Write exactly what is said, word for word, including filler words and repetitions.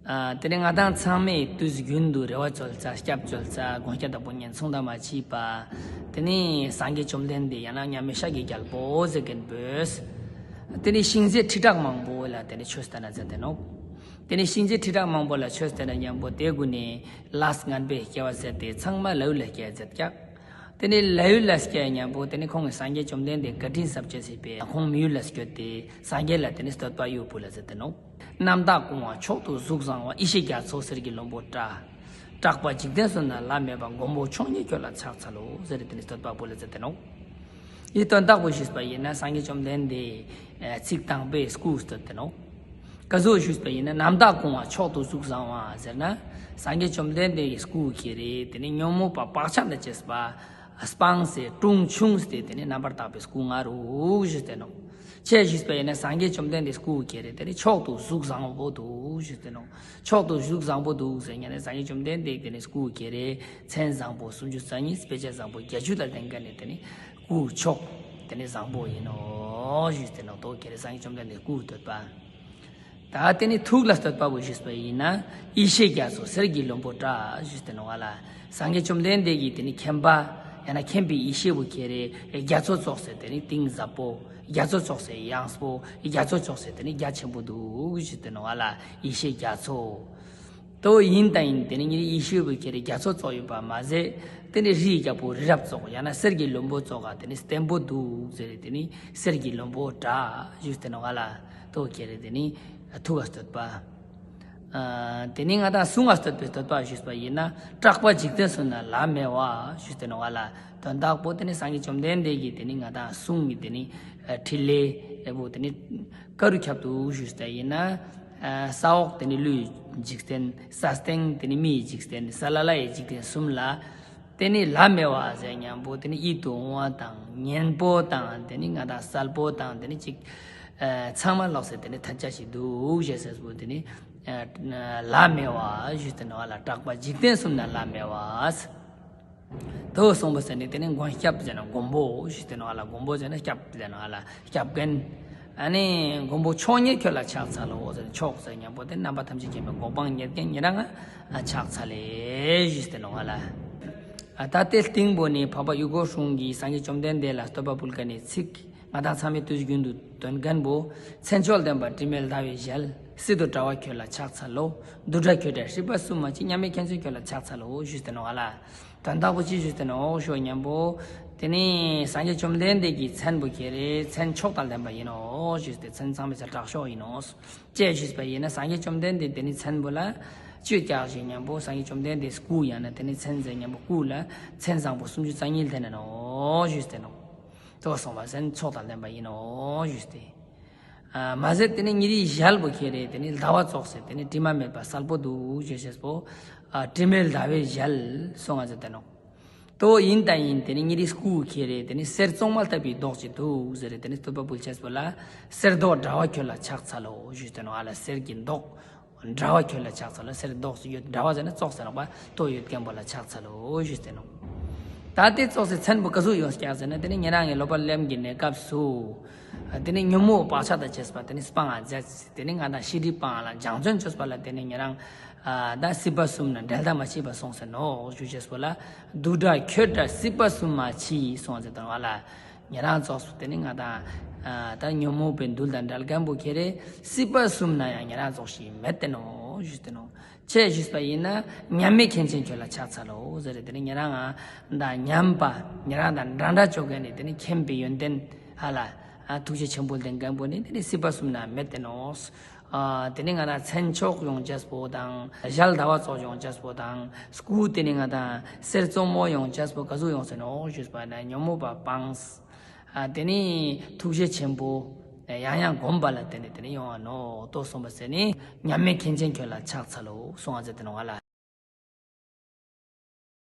ཨ་དེ་ནེ་ང་དང་ཚང་མས་དུས་རྒྱུན་དུ་རེ་བ་ཅོལ་ཙ་སྐྱབས་ཅོལ་ཙ་དགོངས་སྐྱབས་དང་པོ་ཉན་སྲུང་དང་མ་མཆིས་པ། དེ་ནེ་སངས་རྒྱས་བཅོམ་ལྡན་འདས་ཡང་ན་མཉམ་མེད་ཤཱཀྱའི་རྒྱལ་པོ་ཟེར་མཁན་པོས། དེ་ནེ་གཤིན་རྗེ་ཁྲི་ཕྲག་མང་པོ་ལ་དེ་ནེ་ཆོས་བསྟན་ན་མཛད་དེ་ནོག་དེ་ནེ་གཤིན་རྗེ་ཁྲི་ཕྲག་མང་པོ་ལ་ཆོས་བསྟན་ན་མཉམ་པོ་དེ་གུན་ནེ་ལས་ངན་པའི་སྐྱེ་བ་ཟད་དེ་ཚང་མ་ལྷ་ཡུལ་ལ་སྐྱེ་མཛད་ཀྱག་དེ་ནེ་ལྷ་ཡུལ་ལ་སྐྱེ་མཉམ་པོ་དེ་ནེ་ཁོང་གི་སངས་རྒྱས་བཅོམ་ལྡན་འདས་བཀའ་དྲིན་གསབ་ཅེས་སི་ཕིའ་ཁོང་མི་ཡུལ་ལ་སྐྱོད་དེ་སངས་རྒྱས་ལ་དེ་ནེ་བསྟོད་པ་ཡོད་པོ་ལ་མཛད་དེ་ནོག་རྣམ་དག་སྐུ་དབང་མཆོག་ཏུ་གཟུགས་བཟང་བ། ཡེ་ཤེས་རྒྱ་མཚོ་གསེར་གྱི་ལྷུན་པོ་འདྲ། གྲགས་པ་འཇིག་རྟེན་གསུམ་ན་ལྷ་མེད་པ། མགོན་པོ་མཆོག་བརྙེས་ཁྱོད་ལ་ཕྱག་འཚལ་ལོ། ཟེར་དེ་ནེ་བསྟོད་པ་པོ་ལ་མཛད་དེ་ནོག་འི་དོན་དག་པོ་ཞུས་པ་ཡིན་ན་སངས་རྒྱས་བཅོམ་ལྡན་འདས་ཚིག་དང་པོའི་སྐུ་བསྟོད་དེ་ནོག་ག་ཟུག་ཞུས་པ་ཡིན་ན་རྣམ་དག་སྐུ་དབང་མཆོག་ཏུ་གཟུགས་བཟང་བ་ཟེར་ན། སངས་རྒྱས་བཅོམ་ལྡན་འདས་ཀྱི་སྐུ་ཁྱེར་རེ་དེ་ནེ་ཉོན་མོངས་པ་བག་ཆགས་དང་བཅས་པ་སྤངས་སེ་དྲུངས་ཕྱུང་སྟེ་དེ་ནེ་རྣམ་པར་དག་པའི་སྐུ་མངའ་རུ་ཞུས་ཏེ་ནོག་ཅེས་ཞུས་པ་ཡིན་ན་སངས་རྒྱས་བཅོམ་ལྡན་འདས་སྐུ་ཁྱེར་རེ་དེ་ནེ་མཆོག་ཏུ་གཟུགས་བཟང་པོ་འདུག་ཞུས་ཏེ་ནོག་མཆོག་ཏུ་གཟུགས་བཟང་པོ་འདུག་ཟེར་ཉན་ནེ་སངས་རྒྱས་བཅོམ་ལྡན་འདས་དེ་ནེ་སྐུ་ཁྱེར་རེ་མཚན་བཟང་པོ་སུམ་ཅུ་རྩ་གཉིས་དཔེ་བྱད་བཟང་པོ་བརྒྱད་ཅུ་ལ་ལྡན་མཁན་ནི་དེ་ནེ་སྐུ་མཆོག་དེ་ནེ་བཟང་པོ་ཡིན་ནོག་ཞུས་ཏེ་ནོག་དོ་ཁྱེར་རེ་སངས་རྒྱས་བཅོམ་ལྡན་འདས་སྐུ་བསྟོད་པ། ད་དེ་ནེ་ཐུགས་ལ་བསྟོད་པ་པོ་ཞུས་པ་ཡིན་ན་ཡེ་ཤེས་རྒྱ་མཚོ་གསེར་གྱི་ལྷུན་པོ་འདྲ་ཞུས་ཏེ་ནོག་ལ། སངས་རྒྱས་བཅོམ་ལྡན་འདས་ཀྱི་དེ་ནེ་མཁྱེན་པ་ཡང་ན་མཁྱེན་པའི་ཡེ་ཤེས་པོ་ཁྱེར་རེ་རྒྱ་མཚོ་ཙོགས་སེ་དེ་ནེ་གཏིང་ཟབ་པོ། རྒྱ་མཚོ་ཙོགས་སེ་ཡངས་པོ། རྒྱ་མཚོ་ཙོགས་སེ་དེ་ནེ་རྒྱ་ཆེན་པོ་འདུག་ཞུས་ཏེ་ནོག་ལ། ཡེ་ཤེས་རྒྱ་མཚོ། དོ་ཡིན་ད་ཡིན་དེ་ནེ་ཉེ་རི་ཡེ་ཤེས་པོ་ཁྱེར་རེ་རྒྱ་མཚོ་ཙོགས་ཡོད་པ་མ་ཟད། དེ་ནེ་རིའི་རྒྱལ་པོ་རི་རབ་ཙོགས་ཡང་ན་གསེར་གྱི་ལྷུན་པོ་ཙོགས་ག་དེ་ནེ་བརྟན་པོ་འདུག་ཟེར་རེ་དེ་ནེ་གསེར་གྱི་ལྷུན་པོ་འདྲ་ཞུས་ཏེ་ནོག་ལ། དོ་ཁྱེར་རེ་དེ་ནེ་ཐུགས་ལ་བསྟོད་པ། ཨ་དེ་ནེ་ང་དང་གསུང་ང་བསྟོད་པའི་བསྟོད་པ་ཞུས་པ་ཡིན་ན་གྲགས་པ་འཇིག་རྟེན་གསུམ་ན་ལྷ་མེད་པ་ཞུས་ཏེ་ནོག་ལ། དོན་དག་པོ་དེ་ནེ་སངས་རྒྱས་བཅོམ་ལྡན་འདས་ཀྱི་དེ་ནེ་ང་དང་གསུང་གི་དེ་ནེ་ཨ་ཕྲིན་ལས་ཨེ་བོ་དེ་ནེ་ག་རུ་ཁྱབ་འདུག་ཞུས་ཏེ་ཡིན་ན། ཨ་ས་འོག་དེ་ནེ་ཀླུའི་འཇིག་རྟེན། ས་སྟེང་དེ་ནེ་མིའི་འཇིག་རྟེན། ས་བླ་བླའི་འཇིག་རྟེན་གསུམ་ལ་དེ་ནེ་ལྷ་མེད་པ་ཟེར་མཉམ་པོ་དེ་ནེ་ཡིད་དུ་འོང་བ་དང་སྙན་པོ་དང་དེ་ནེ་ང་དང་གསལ་པོ་དང་དེ་ནེ་ཅིག་ཨ་ཚང་མ་ལོགས་སེ་དེ་ནེ་ཐད་ཆ་ཞིག་འདུག་ཞེས་ཟེར་པོ་དེ་ནེ་ཨ་ལྷ་མེད་པ་ཞུས་ཏེ་ནོག་ལ། གྲགས་པ་འཇིག་རྟེན་གསུམ་ན་ལྷ་མེད་པ། དོ་གསུངས་པ་ཟེར་ནེ་དེ་ནེ་མགོན་སྐྱབས་ཟེར་ན་མགོན་པོ་ཞུས་ཏེ་ནོག་ལ། མགོན་པོ་ཟེར་ན་སྐྱབས་ཟེར་ནོག་ལ། སྐྱབས་མགོན། ཨ་ནི་མགོན་པོ་མཆོག་བརྙེས་ཁྱོད་ལ་ཕྱག་འཚལ་ལོ་ཟེར་ན་མཆོག་ཟེར་མཉམ་པོ་དེ་རྣམ་པ་ཐམས་ཅད་མཁྱེན་པའི་གོ་འཕང་བརྙེས་མཁན་ཉེ་རང་ང་ཕྱག་འཚལ་ལེ་ཞུས་ཏེ་ནོག་ལ། ཨ་ད་དེ་སྟིང་པོ་ནེ་འཕགས་པ་ཡུལ་འཁོར་སྲུང་གིས་སངས་རྒྱས་བཅོམ་ལྡན་འདས་ལ་བསྟོད་པ་ཕུལ་མཁན་ནི་ཚིག་ང་དང་ཚང་མས་དུས་རྒྱུན་དུ་འདོན་མཁན་པོ། མཚན་མཆོག་ལྡན་པ་དྲི་མེད་ཟླ་བའི་ཞལ། སི་ཏུ་དྲ་བ་ཁྱོད་ལ་ཕྱག་འཚལ་ལོ། རྡུལ་བྲལ་ཁྱོད་འདྲ་སྲིད་པ་གསུམ་མ་མཆིས། མཉམ་མེད་མཁྱེན་ཅན་ཁྱོད་ལ་ཕྱག་འཚལ་ལོ་ཞུས་ཏེ་ནོག་ལ། དོན་དག་པོ་ཅི་ཞུས་ཏེ་ནོག་ཞུ་མཉམ་པོ། དེ་ནེ་སངས་རྒྱས་བཅོམ་ལྡན་འདས་ཀྱི་མཚན་པོ་ཁྱེར་རེ་མཚན་མཆོག་དང་ལྡན་པ་ཡིན་ནོག་ཞུས་ཏེ་མཚན་ཚང་མའི་ཚེ་དྲག་ཤོས་ཡིན་ནོག་ཅེས་ཞུས་པ་ཡིན་ན་སངས་རྒྱས་བཅོམ་ལྡན་འདས་དེ་ནེ་མཚན་པོ་ལ་ཅི་ཡོད་ཀྱག་ཞུ་མཉམ་པོ་སངས་རྒྱས་བཅོམ་ལྡན་འདས་སྐུ་ཡང་ན་དེ་ནེ་མཚན་ཟེར་མཉམ་པོ་སྐུ་ལ་མཚན་བཟང་པོ་སུམ་ཅུ་རྩ་གཉིས་ལྡན་ནོག་ཞུས་ཏེ་ནོག་དོ་གསུངས་པ་ཟེར་ན་མཆོག་དང་ལྡན་པ་ཡིན་ནོག་ཞུས་ཏེ། ཨ་མ་ཟད་དེ་ནེ་ཉེ་རིའི་ཞལ་པོ་ཁྱེར་རེ་དེ་ནེ་ཟླ་བ་ཙོགས་སེ་དེ་ནེ་དྲི་མ་མེད་པ་གསལ་པོ་འདུག་ཞེས་ཞེས་པོ། ཨ་དྲི་མེད་ཟླ་བའི་ཞལ་གསུངས་པ་ཟེར་ཏེ་ནོག་དོ་ཡིན་ད་ཡིན་དེ་ནེ་ཉེ་རིའི་སྐུ་ཁྱེར་རེ་དེ་ནེ་གསེར་བཙོ་མ་ལྟ་བུའི་མདོག་ཅིག་འདུག་ཟེར་རེ་དེ་ནེ་བསྟོད་པ་ཕུལ་ཅེས་པོ་ལ་གསེར་མདོག་འདྲ་བ་ཁྱོད་ལ་ཕྱག་འཚལ་ལོ་ཞུས་ཏེ་ནོག་ཨ་ལ། གསེར་གྱི་མདོག་འདྲ་བ་ཁྱོད་ལ་ཕྱག་འཚལ་ལོ། གསེར་མདོག་ཡོད་འདྲ་བ་ཟེར་ན་ཙོགས་ཟེར་ནོག་པ། དོ་ཡོད་མཁན་པོ་ལ་ཕྱག་འཚལ་ལོ་ཞུས་ཏེ་ནོག་ད་དེ་ཙོགས་སེ་མཚན་པོ་ག་ཟུག་ཡོང་ཀྱག་ཟེར་ན་དེ་ནེ་ཉེ་རང་ངི་སློབ་པ་ལེན་གྱི་གནས་སྐབས་སུ། དེ་ནེ་ཉོན་མོངས་བག་ཆགས་དང་བཅས་པ་དེ་ནེ་སྤང་ང་མཛད། དེ་ནེ་ང་དང་ཤེས་སྒྲིབ་སྤང་ང་ལ་སྦྱང་བརྩོན་བཅོས་པ་ལ་དེ་ནེ་ཉེ་རང་ཨ་ད་སྲིད་པ་གསུམ་ན་འབྲལ་ཐབས་མ་མཆིས་པ་སོང་ཟེར་ནོག་ཞུ་ཅེས་པོ་ལ། རྡུལ་བྲལ་ཁྱོད་འདྲ་སྲིད་པ་གསུམ་མ་མཆིས་གསུངས་ཟེར་ཏེ་ནོག་ལ། ཉེ་རང་ཙོགས་སུ་དེ་ནེ་ང་དང་ཨ་ད་ཉོན་མོངས་པའི་རྡུལ་དང་འབྲལ་མཁན་པོ་ཁྱེར་རེ་སྲིད་པ་གསུམ་ན་ཡང་ཉེ་རང་ཙོགས་ཤིག་མེད་དེ་ནོག་ཞུས་ཏེ་ནོག་ཅེས་ཞུས་པ་ཡིན་ན་མཉམ་མེད་མཁྱེན་ཅན་ཁྱོད་ལ་ཕྱག་འཚལ་ལོ་ཟེར་རེ་དེ་ནེ་ཉེ་རང་ང་དང་མཉམ་པ་ཉེ་རང་དང་འདྲ་འདྲ་ཅོ་མཁན་ནི་དེ་ནེ་མཁྱེན་པའི་ཡོན་ཏན་ཧ་ལ་ཨ་ཐུགས་རྗེ་ཆེན་པོ་ལྡན་མཁན་པོ་ནི་དེ་ནེ་སྲིད་པ་གསུམ་ན་མེད་དེ་ནོག་ཨ་དེ་ནེ་ང་དང་མཚན་མཆོག་ཡོང་ཅེས་པོ་དང་ཞལ་ཟླ་བ་ཙོགས་ཡོང་ཅེས་པོ་དང་སྐུ་དེ་ནེ་ང་དང་གསེར་བཙོ་མོ་ཡོང་ཅེས་པོ་ག་ཟུག་ཡོང་ཟེར་ནོག་ཞུས་པ་ན་ཉོན་མོངས་པ་སྤངས། ཨ་དེ་ནེ་ཐུགས་རྗེ་ཆེན་པོ་ཡང་ཡང་བསྒོམས་པ་ལ་བརྟེན་ནེ་དེ་ནེ་ཡོང་བ་ནོག་དོ་གསུངས་པ་ཟེར་ནེ་མཉམ་མེད་མཁྱེན་ཅན་ཁྱོད་ལ་ཕྱག་འཚལ་ལོ་གསུངས་པ་ཟེར་ཏེ་ནོག་ལ།